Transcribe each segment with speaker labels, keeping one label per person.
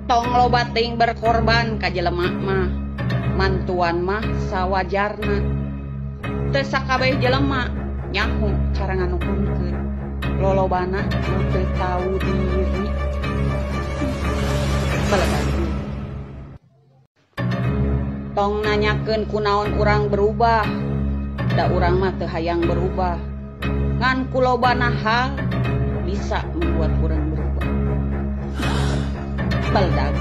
Speaker 1: Tong loba teuing berkorban ka jelema mah, mantuan mah sawajarna. Teu sakabeh jelema nyaho cara nganuhunkeun, lolobana nu teu tau diri. Baladag. Tong nanyakeun kunaon urang berubah, da urang mah teu hayang berubah. Ngan kulobana hal bisa membuat urang berubah. Baladag.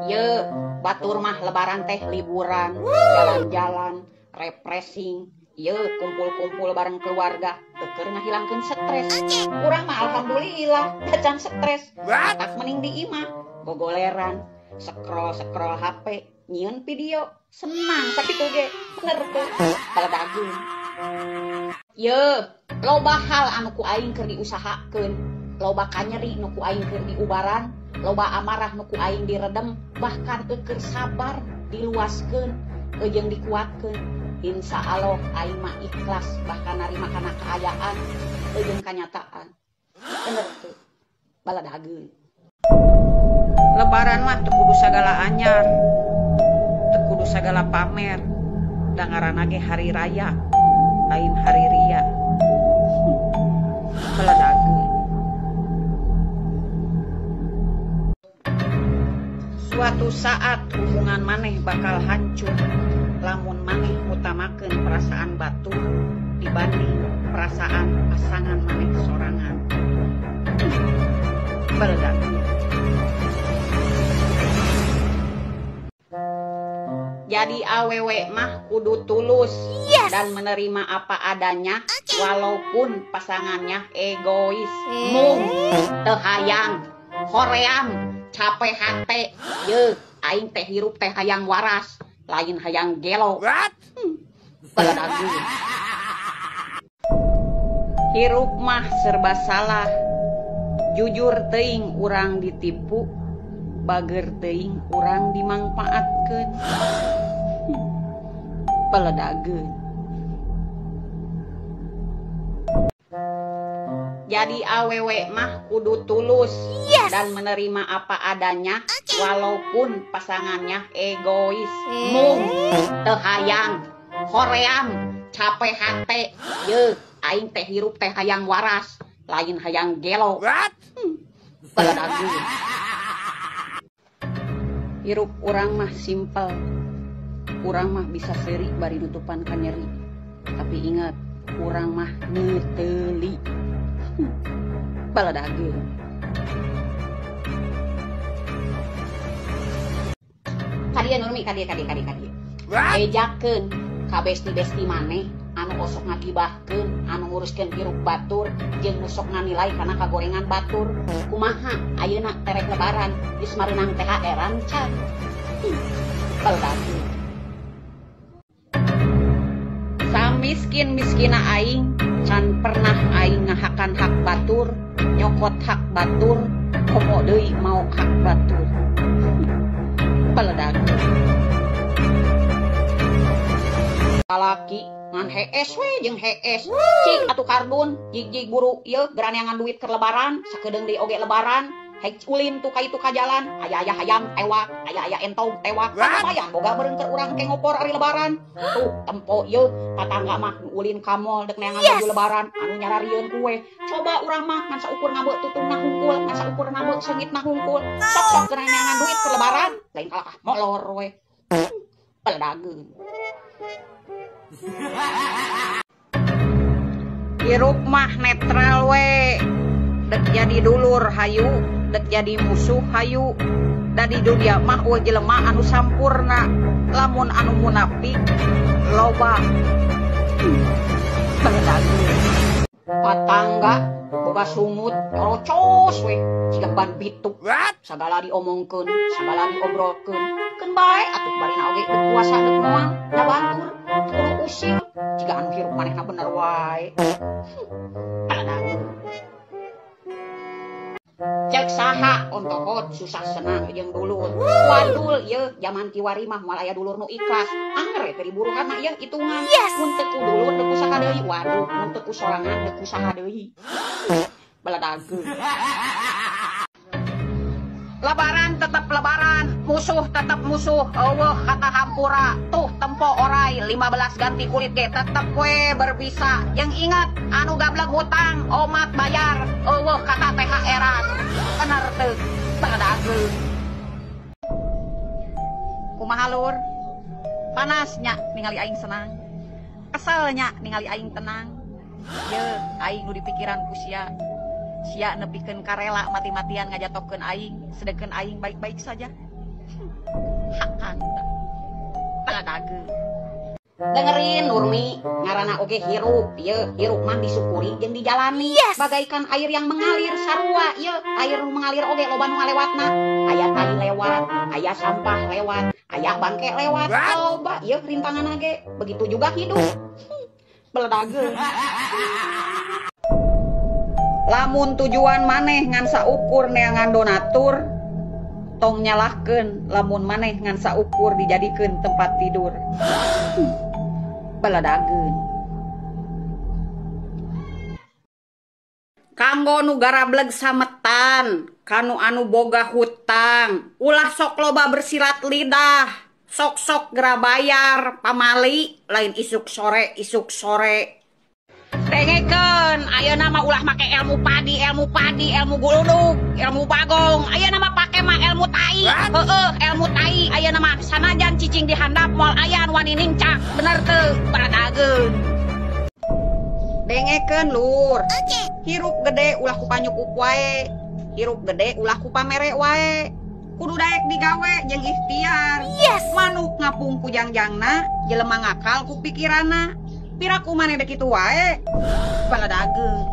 Speaker 1: Ye, batur mah lebaran teh liburan, jalan-jalan, refreshing. Ye, kumpul-kumpul bareng keluarga, keur ngahilangkeun stres. Urang mah alhamdulillah can stres. Tak mending di imah, gogoleran, scroll-scroll HP, nyieun video, senang sakitu ge. Bener tuh, baladag. Ye, loba hal anu ku aing keur diusahakeun, loba kanyeri nu ku aing keur diubaran, loba amarah nu ku aing diredem, bahkan keur sabar diluaskeun jeung dikuatkeun. Insya Allah aing mah ikhlas bahkan narima kana kaayaan jeung kanyataan. Bener tuh, baladageun. Lebaran mah teu kudu sagala anyar, teu kudu sagala pamer, da ngaranna ge hari raya, lain hari ria. Baladageun. Suatu saat hubungan maneh bakal hancur lamun maneh utamakeun perasaan batur dibanding perasaan pasangan maneh sorangan. Baladag. Jadi awewe mah kudu tulus dan menerima apa adanya walaupun pasangannya egois, mung, teu hayang, hoream, capek hate. Ye, aing teh hirup teh hayang waras, lain hayang gelo. Baladag. Hirup mah serba salah. Jujur teuing urang ditipu, bager teuing urang dimangpaatkeun. Baladageun. Jadi awewe mah kudu tulus dan menerima apa adanya walaupun pasangannya egois, mung, teu hayang, hoream, capek hate. Ye, aing teh hirup teh hayang waras, lain hayang gelo. Baladageun. Hirup urang mah simpel. Urang mah bisa seuri bari nutupan kanyeri. Tapi ingat, urang mah neuteuli. Baladageun. Kadieu Nurmi, kadieu. Bejakeun ka besti-besti maneh anu osok ngagibahkeun, anu nguruskeun hirup batur jeung nu sok nganilai kana kagorengan batur. Kumaha ayeuna terek lebaran geus mareunang THR-an can. Baladageun. Samiskin-miskina aing can pernah aing ngahakan hak batur, nyokot hak batur, komo deui mau hak batur. Baladageun. Lalaki ngan hees we jeung hees. Cik atuh kardun, jig-jig buru ieu geraneangan duit keur lebaran, sakedeung deui oge lebaran. Hek ulin tuh ka itu ka jalan, aya-aya hayam tewak, aya-aya entog tewak. Lumayan boga meureun keur urang ke ngopor ari lebaran. Tuh tempo ieu tatangga mah nu ulin ka mall dek neangan baju lebaran anu nyararieun kue. Coba urang mah ngan saukur ngabeu tutungna hungkul, ngan saukur ngabeu seungitna hungkul. Sok-sok keur neangan duit keur lebaran, lain kalakah molor we. Baladageun. Hirup mah netral we. Dek jadi dulur hayu, dek jadi musuh hayu. Da di dunia mah eueuh jelema anu sampurna, lamun anu munafik loba. Baladageun. Patangga boga sungut nyerocos we siga ban bituk. Sagala diomongkeun, sagala diobrolkeun. Keun bae atuh barina oge dek kuasa dek moal, da batur kudu usil jiga anu hirup manehna bener wae. Baladageun. Cek saha ontohot susah senang jeung dulur. Wadul ieu jaman kiwari mah moal aya dulur nu ikhlas. Anger we teh diburuhan mah ieu hitungan. Mun teu ku dulur deuk usaha deui. Waduh, mun teu ku sorangan deuk usaha deui. Baladageun. Baladageun. Lebaran tetap lebaran, musuh tetap musuh, eueuh kata hampura, tuh tempo orai 15 ganti kulit ge tetep we berbisa. Yang ingat anu gablek hutang, omat bayar, eueuh kata THR-an. Bener teu? Baladageun. Kumaha lur? Panasnya ningali aing senang. Keselnya ningali aing tenang. Ye, aing nu dipikiran ku sia. Sia nepikeun karela mati-matian ngajatokeun aing, sedengkeun aing baik-baik saja. Hakang tah. Baladageun. Dengerin Nurmi, ngaranna oge hirup, ye, hirup mah disyukuri jeung dijalani.
Speaker 2: Yes.
Speaker 1: Bagaikan air yang mengalir sarua, ye, air nu mengalir oge loba nu ngalewatna. Aya tai lewat, aya sampah lewat, aya bangke lewat, loba ye rintangan ge. Begitu juga hidup. Baladageun. Lamun tujuan maneh ngan saukur neangan donatur, tong nyalahkeun lamun maneh ngan saukur dijadikeun tempat tidur. Baladageun. Kanggo nu garableg sametan, kanu anu boga hutang, ulah sok loba bersilat lidah, sok-sok gera bayar, pamali lain isuk sore isuk sore. Dengekeun, ayeuna mah ulah make ilmu padi, ilmu guludug, ilmu bagong. Ayeuna mah pake mah ilmu tai. Heueuh, ilmu tai ayeuna mah sanajan cicing di handap moal aya nu wani nincak. Bener teu? Baladageun. Dengekeun lur. Hirup gede ulah ku panyukup wae. Hirup gede ulah ku pamere wae. Kudu daek digawe jeung ikhtiar.
Speaker 2: Yes.
Speaker 1: Manuk ngapung ku jangjangna, jelema ngakal ku pikiranna. Piraku maneh dek kitu wae. Baladageun.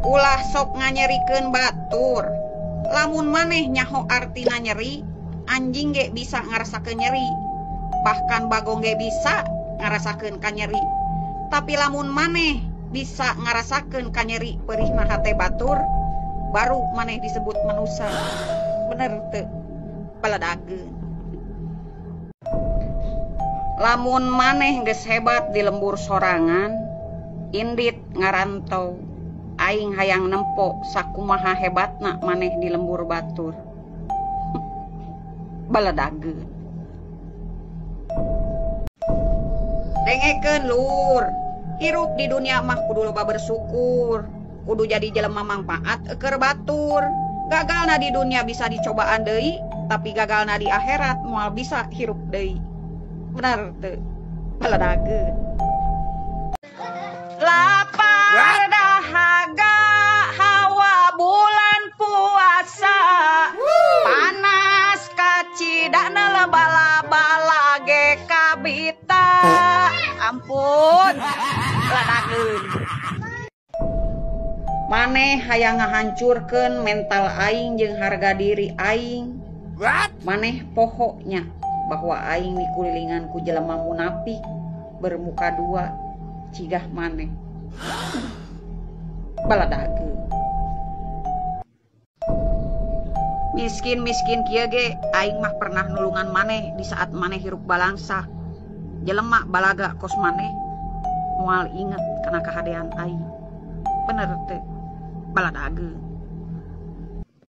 Speaker 1: Ulah sok nganyerikeun batur. Lamun maneh nyaho artina nyeri, anjing ge bisa ngarasakeun nyeri. Bahkan bagong ge bisa ngarasakeun kanyeri. Tapi lamun maneh bisa ngarasakeun kanyeri perihna hate batur, baru maneh disebut manusia. Bener teu? Baladageun. Lamun maneh geus hebat di lembur sorangan, indit ngarantau, aing hayang nempo sakumaha hebatna maneh di lembur batur. Baladageun. Dengekeun lur, hirup di dunia mah kudu loba bersyukur, kudu jadi jelema mangpaat keur batur. Gagalna di dunia bisa dicobaan deui, tapi gagalna di akhirat moal bisa hirup deui. Bener teu? Baladageun. Lapar dahaga hawa bulan puasa, panas kacidana laba-laba ge kabita. Ampun, baladageun. Maneh hayang ngahancurkeun mental aing jeung harga diri aing. Maneh pohoknya bahwa aing dikulilingan ku jelema munafik bermuka dua cigah maneh. Baladageun. Miskin-miskin kieu ge aing mah pernah nulungan maneh di saat maneh hirup balangsa. Jelema balaga kos maneh moal inget kana kahadean aing. Bener teu? Baladageun.